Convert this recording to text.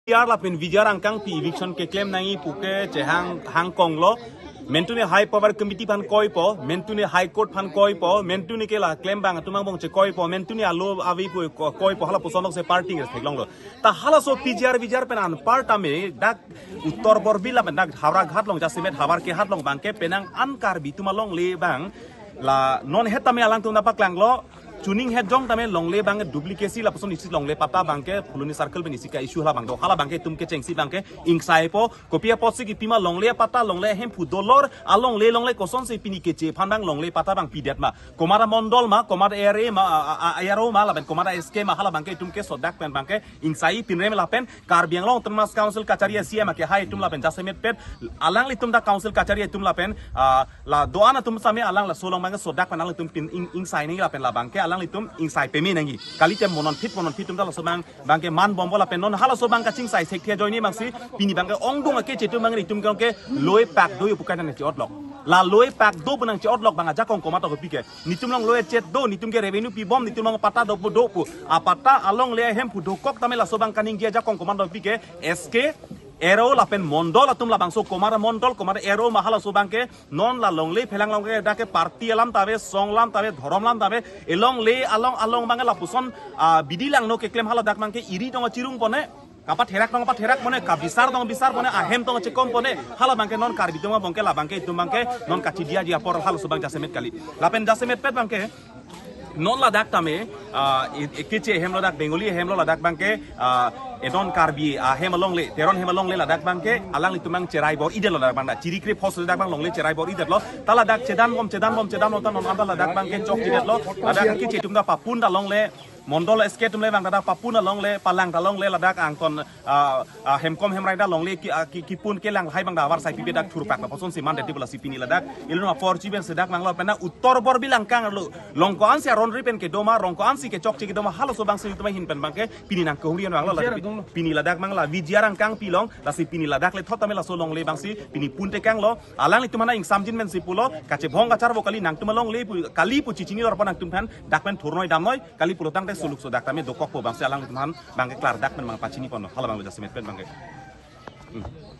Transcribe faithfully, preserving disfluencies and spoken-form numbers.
P R lapen V G R angkangpi eviction keklem nangji puke chehang hangkonglo. Mentune High Power Committee aphan koipo, mentune High Court aphan koipo, mentune ke la klembang atum angbong chekoipo, mentune alo ave pu ko- koipo, halapuson lok se party nges theklonglo. Ta halaso P G R V G R pen anpar tame dak Uttor Borbil lapen dak Howraghat along jasemet Howraghat along abangke penang an Karbi atum alongle abang la non het tame alangtum napaklanglo. Chuning het jong tame longle abang duplicate si lapuson isi longle patta abangke Phuloni Circle pen isi ka-issue hala abang do. Hala abangke itum kechengsi abangke ingsaipo. Kopi apotsi kipima longle patta longle ahemphu dolor alongle longle kosonsi pini keche aphan abang longle patta abang pidet ma? Komat amondol ma, komat area ma, a, a, a, area ma, lapen komat S K ma, hala abangke itum kesodak pen abangke ingsai pinrem lapen Karbi Anglong Autonomous Council kachari C M akehai atum lapen jasemetpet alanglitum dak council kachari atum lapen, ah, la do-an atum same alang laso along abangke sodak pen alanglitum pin ing, ingsai nangji lapen la abangke alanglitum ingsai peme nangji. Kalite mononphit mononphit atum ta laso abang abangke man bompo lapen non halaso abang kachingsai thekthe ajoine abangsi pini abangke ongdung akeche atum abang itum ke loi pak do pu kanang che-otlok. La loi pak do pu nangche-otlok abang ajakong komat akopi ke. Netum along loi chet do, netum ke revenue pibom, netum along patta do pu do pu. Apatta alongle ahemphu dokok tame laso abang kaningje ajakong komat akopi ke S K, area lapen mondol atum labangso komat amondol, komat area ma halaso abangke non la longle phelang longle dak ke party alam ta ave, song alam ta ave, dhorom alam ta ave, elongle along along abangke lapuson, ah, bidi langno keklem hala dak abangke iri tong achirung pone, kapatherak tong patherak pone, kabisar tong bisar pone, ahem tong chekom pone, hala abangke non Karbi atum abangke la abangke itum abangke non kachidiaji apor halaso abang jasemet kali. Lapen jasemetpet abangke non ladak tame, ah, e- ekeche ahem lo dak Bengali ahem lo ladak abangke, ah, edon Karbi ahem alongle, Teron ahem alongle ladak abangke alanglitum abang cherai bor-idetlo ladak abang dak chirikre phos ladak abang longle cherai bor-idetlo. Ta ladak chedan bom chedan bom chedan bom ta non anta ladak abangke chokchedetlo. Ladak keche atum ta papun ta longle, mondol S K atum le abang ta dak papun alongle, palang ta longle ladak angton, ah, ah, hemkom hemrai ta longle ki, ah, ki, kipun kelang lahai abang ta avarsai pipe dak thurpak lapuson si mandetji pu lasi pini ladak ilun apor chiben sedak manglo pena Uttor Borbil angkang lo. Longko ansi aron ri pen kedo ma, longko ansi kechokche kedo ma, halaso abangsi itum ahin pen abangke pini nangkehumri an abang lo ladak. Pini ladak abang la V G R angkangpi along, lasi pini ladak le thot tame laso longle abangsi pini punte kanglo. Alanglitum aphan ingsamjin pensi pulo, kachebhong kacharvo kali, nangtum alongle pu kali pu chechini lor pon nangtum aphan dak pen thurnoi damnoi kali pulo tangte suluk sodak tame dokokpo abangsi alanglitum aphan abangke klardak pen abang pachini ponlo. Hala abang lo jasemetpet abangke. Hmm.